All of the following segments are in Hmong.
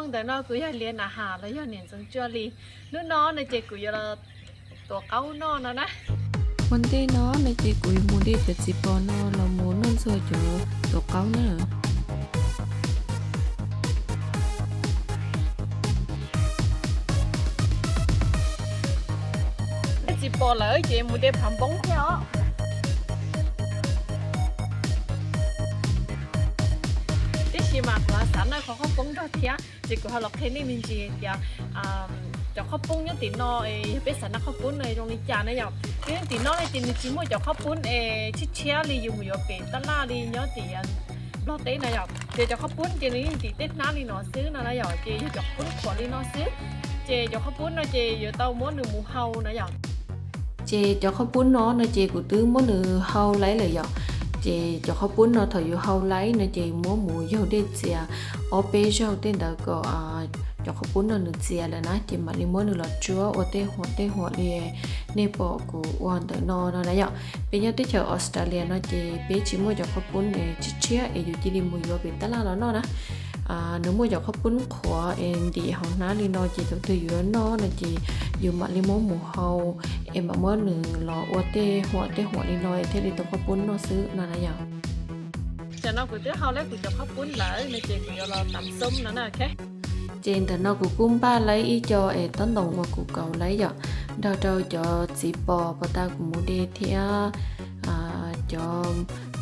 Ntawm no kuv yog Liav Nam Has los yog niam Ntxoov Tsua Lis. Hnub no no ces kuv yuav los tuav qaub noj no na. Ua ntej no no ces kuv yuav mus de cov txiv pos no los mus noj ntxuag cov tuav qaub na. De txiv pos lawm ces mus de phav npoob thiab os. Tiam sis mas kuv xav noj qhov qhaub poob nrog thiab, ces kuv ho los qhia nej me ntsis tias cov qhaub poob nyob tim no, yog peb xav noj qhaub poob no zoo li cas na yom. Nyob tim no ces nws tsis muaj cov qhaub poob es tshiab tshiab li yus mus yuav pem tab laj li nyob tim Nplog teb na yom. Ces cov qhaub poob ces nws yeej tim tej hnab li no xwb no na yom, ces yog cov qhaub poob qhuav li no xwb. Ces cov qhaub poob no ces yuav tau muab nws mus hau na yom. Ces cov qhaub poob no no ces kuv twb muab nws hau laib lawm yom. Ces cov qhaub poob no thaum yus hau laib no ces muab mus yaug dej txias ob peb zaug tej ntawd kom cov qhaub poob no nws txias lawm na, ces mam li muab nws los tsuab ua tej huam tej huam li nej pom kuv ua ntawm no no na yom. Peb nyob teb chaws Australia no ces peb tsis muaj cov qhaub poob tshiab tshiab es yus cia li mus yuav pem tab laj los noj na. Nws muaj cov qhaub poob qhuav es ntim hauv hnab li no ces thaum twg yus yuav noj no ces yus mam li muab mus hau es mam muab nws los ua tej huam tej huam li no es thiaj li tau qhaub poob noj xwb no na yom. Tam no kuv twb hau lawm kuv cov qhaub poob lawm no ces kuv yuav los tam xoob no na. Ces ntawm no kuv kuj npaj lawm ib co es tob ntoos uas kuv kaus lawm yom, nrog rau cov txiv pos pos tas kuv mus de thiab cov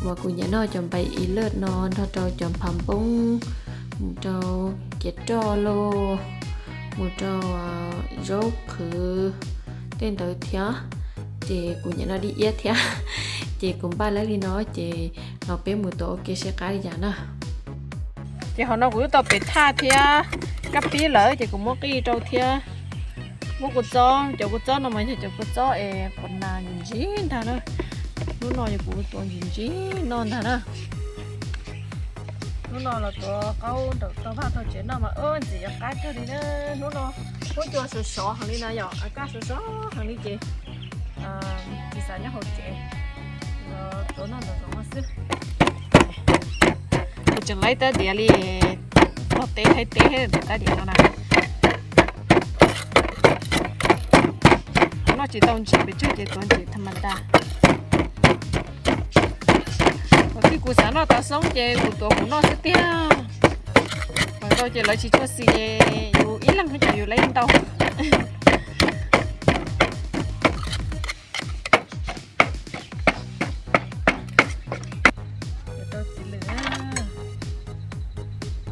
uas kuv nyiam noj cov npaim ib lwj no nrog rau cov phav npoob, mus rau cev roj lauj, mus rau zaub qhwv tej ntawd thiab. Ces kuv nyiam noj dib iab thiab, ces kuv npaj lawm li no ces los peb mus tuav ua ke seb qab li cas na. Ces hauv no kuv twb tau pem thaj thiab kab pib lawm ces kuv muab qij rau thiab. Muab kua txob, cov kua txob no mas yog cov kua txob es quav nas ntsim ntsim ntag na. Hnub no yog kuv tuav ntsim ntsim no ntag na. Hnub no los tuav qaub nraum tog vaj tog tsev noj mas ntxim yuav qab kawg li na. Hnub no huab cua sov sov heev li na yom, a kaj sov sov heev li ces tsis xav nyob hauv tsev, tuav noj ntawm zoov no xwb. Kuv tseem laib tab diav li tog teb thaib teb thiab tab diav no na. Noj tsis tau ntsim pes tsawg ces tuav ntsim tham ma tas. Thaum twg kuv xav noj tav xoob ces kuv tuav kuv noj xwb tiag. Thaum ntau ces lawv tsis tshua xis ces yus ib leeg ces yus laib ntau. Txiv lws na,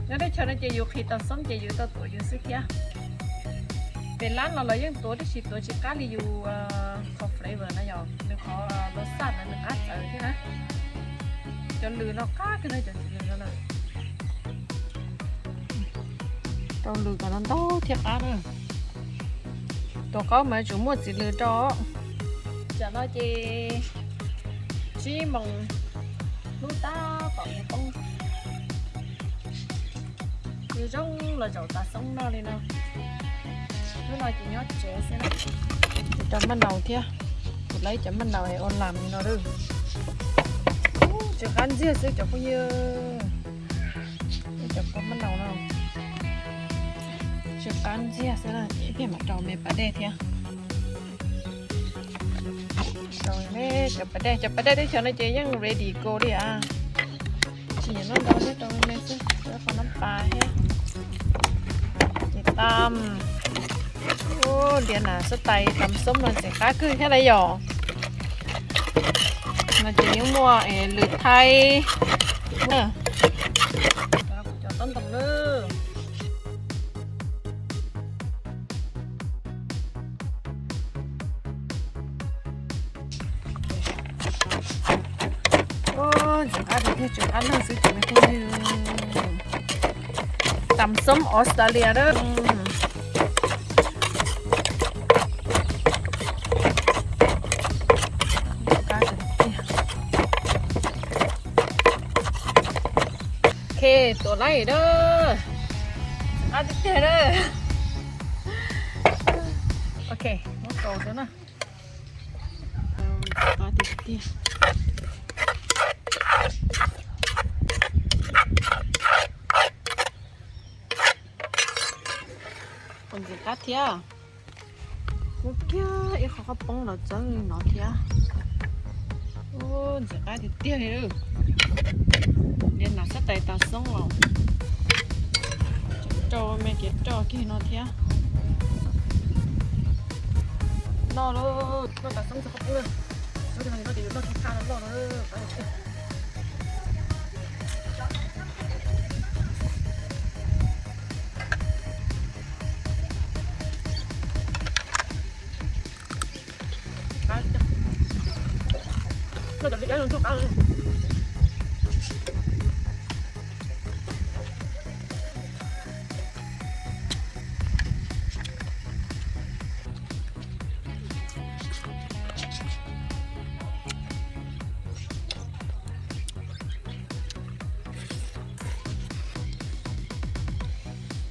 nyob teb chaws no ces yus qhis tav xoob ces yus tau tuav yus xwb thiab. Pem lab no los yeej tuav tab sis tuav tsis qab li yus qhov flavor na yom, nws qhov los xaj na nws qab txawv thiab na. Cov lws no qab kawg na, cov txiv lws no na. Rau lws kom no ntau thiab qab na. Tuav qaub mas tsuas muaj txiv lws rau. Tam no ces tsib moos hnub tab tom yuav poob. Nws zoo los zaum tav xoob noj li no. Hnub no ces nyob tsev xwb na. Rau maj naus thiab, kuv laib cov maj naus es ua lam li no lawm. Tsis qab ntxiag xwb cov phooj ywg. Cov maj naus no tsis qab ntxiag xwb na, ib pliag mam rau me pas dej thiab. Rau me cov pas dej, cov pas dej teb chaws no ces yeej ready go li a. Tsis nyiam noj ntau thiab, rau me me xwb, rau qhov nab pas thiab. Ces tam, diav nas xab tais tam xoob no ntxim qab kawg thiab lauj yom. No ces yeej muaj lws thaib. Cov tob ntoos na. Ntxim qab tiag tiag, tsis qab leeg xwb ces me phooj ywg. Tam xoob Australia na. Ok, tuav laib na. Qab tiag tiag na. Ok, muab kaus xwb na. Qab tiag tiag. qab thiab. Muaj kiag ib qho qhob poob los txawb no thiab. Ntxim qab tiag tiag li. Niag nas xab tais tas xoob los rau me kev roj kiag no thiab. Noj lauj, noj tas xoob txog qhob poob lawm. Xub no noj ces yus noj kiag phaj no loj no.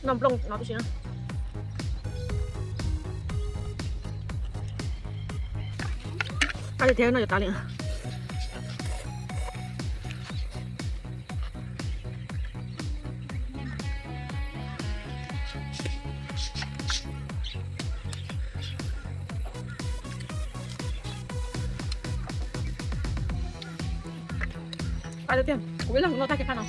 Noj nplooj no tib si na. Ab, thiab no yuav tas li. Ab, tiag, kuv ib leeg kuv noj tag kiag phaj no.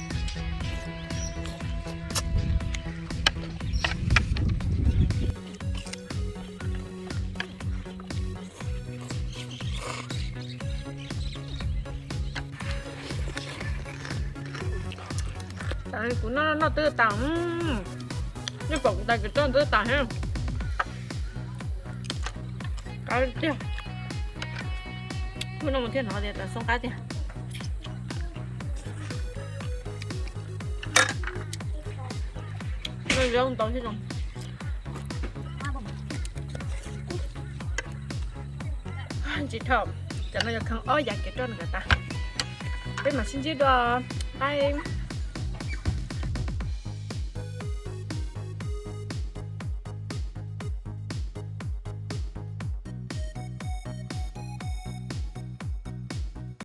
Kuv noj noj twb tas, nej pom kuv tais kev roj twb tas thiab. Qab tiag. Hnub no mus thiaj hnov tias tas xoob qab tiag. Noj zoo ntau thiab zoo. Ntsis dhau, cov no yog kheev ob yav kev roj nws kom tas. Peb mam sib ntsib dua, bye.